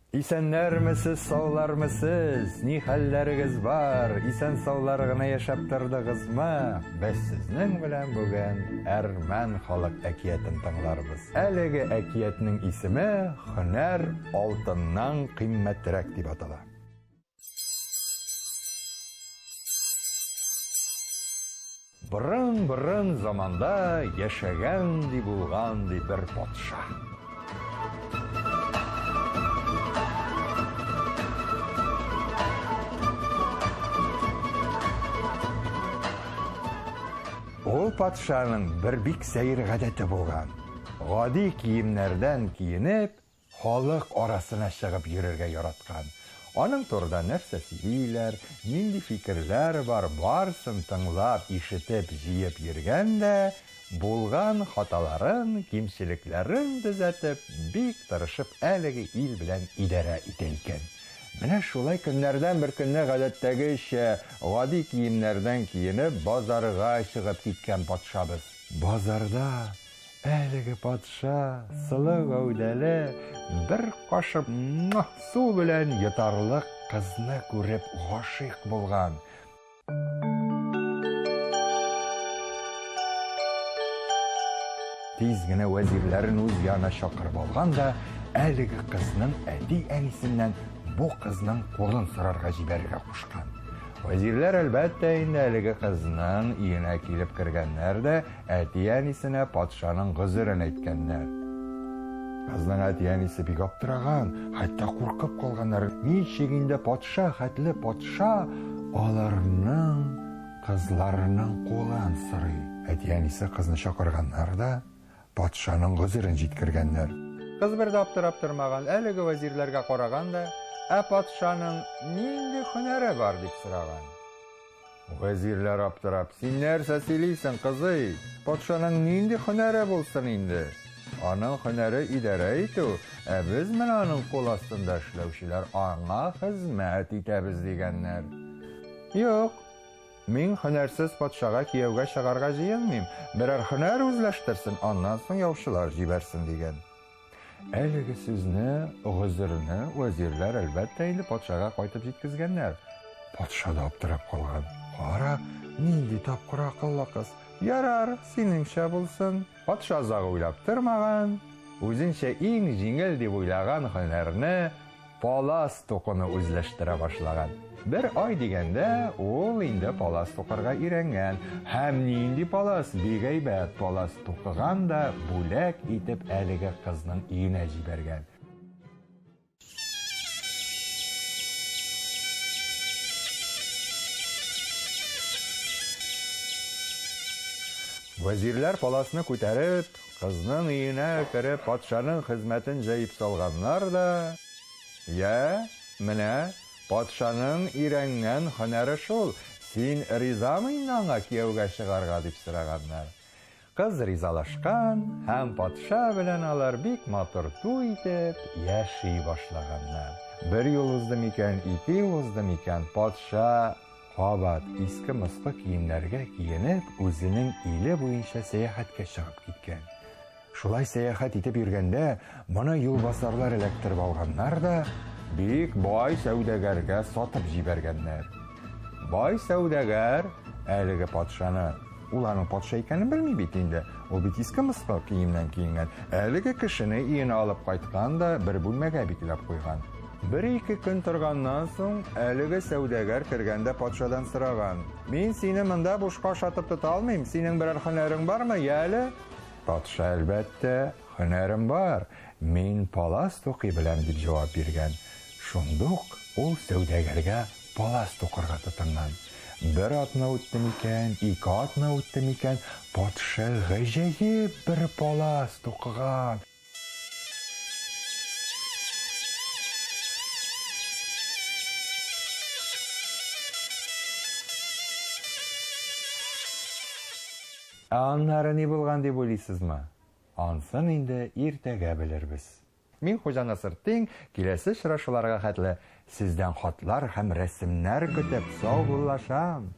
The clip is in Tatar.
Исәннәрмесез, саулармысез, ни хәлләрегез бар, исән-саулар гына яшәп тордыгызмы? Без сезнең белән бүген әрмән халык әкиятен тыңларбыз. Әлеге әкиятнең исеме Һөнәр алтыннан кыйммәтрәк дип атала. Борын-борын заманда яшәгән ди булган ди бер патша. Ул патшаның бер бик сәер гадәте булган. Гади киемнәрдән киенеп, Халык арасына чыгып йөрергә яраткан. Аның турыда нәрсә сөйлиләр, нинди фикерләр бар, барсын тыңлап, ишетеп, җыеп йөргән дә, булган хаталарын, кимчелекләрен төзәтеп, бик тырышып әлеге ил белән идарә итә икән. Менә шулай көннәрдән бер көнне гадәттәгечә, гади киемнәрдән киенеп, базарга чыгып киткән патшабыз. Базарда Әлеге патша, сылу гәүдәле, бер кашык су белән йотарлык кызны күреп гашыйк булган. Тиз генә вәзирләрен үз янына чакырып алган да, әлеге кызның әти-әнисеннән бу кызның кулын сорарга җибәрергә кушкан. Вәзирләр, әлбәттә инде, әлеге кызның өенә килеп кергәннәр дә, әти-әнисенә патшаның гозерен әйткәннәр. Кызның әти-әнисе бик аптыраган, хәтта куркып калганнар. Ничек инде патша хәтле патша аларның кызларының кулын сорый? Әти-әнисе кызны чакырганнар да, патшаның гозерен җиткергәннәр. Кыз бер дә аптырап тормаган, әлеге вәзирләргә караган да, Ә патшаның нинди һөнәре бар? дип сораган. Вәзирләр аптырап, Син нәрсә сөйлисең, кызый? Патшаның нинди һөнәре булсын инде? Аның һөнәре идарә итү, ә без менә аның кул астында эшләүчеләр аңа хезмәт итәбез, дигәннәр. Юк, Мин һөнәрсез патшага кияүгә чыгарга җыенмыйм, берәр һөнәр үзләштерсен, аннан соң яучылар җибәрсен, дигән. Әлеге сүзне, гозерне вәзирләр, әлбәттә инде, патшага кайтып җиткезгәннәр. Патша да аптырап калган. Кара, нинди тапкыр акыллы кыз. Ярар, синеңчә булсын. Патша озак уйлап тормаган, үзенчә иң җиңел дип уйлаган һөнәрне палас тукуны үзләштерә башлаган. Бер ай дигәндә, ул инде палас тукырга өйрәнгән. Һәм нинди палас, бик әйбәт палас тукыган да бүләк итеп әлеге кызның өенә җибәргән. Вәзирләр паласны күтәреп, кызның өенә кереп, патшаның хезмәтен җәеп салганнар да, Йә, менә, патшаның өйрәнгән һөнәре шул, син ризамы инде аңа кияүгә чыгарга, дип сораганнар. Кыз ризалашкан һәм патша белән алар бик матур туй итеп яши башлаганнар. Бер ел узды микән, ике ел узды микән, патша кабат иске-москы киемнәргә киенеп, үзенең иле буенча сәяхәткә чыгып киткән. Шулай сәяхәт итеп йөргәндә, моны юлбасарлар эләктереп алганнар да, бик бай сәүдәгәргә сатып җибәргәннәр. Бай сәүдәгәр әлеге патшаны, ул аның патша икәнен белми бит инде, ул бит иске-москы киемнән киенгән, әлеге кешене өенә алып кайткан да бер бүлмәгә бикләп куйган. Бер-ике көн торганнан соң, әлеге сәүдәгәр кергән дә патшадан сораган, Мин сине монда бушка ашатып тота алмыйм, синең берәр һөнәрең бармы, яле? Патша, әлбәттә, һөнәрем бар, мин палас тукый беләм, дип җавап биргән. Шундук ул сәүдәгәргә палас тукырга тотынган. Бер атна үтте микән, ике атна үтте микән, патша гаҗәеп бер палас тукыган. Ә аннары ни булган дип уйлыйсызмы? Ансын инде иртәгә белербез. Мин Хуҗа Насыртдин, киләсе очрашуларга хәтле сездән хатлар һәм рәсемнәр көтеп саубуллашам.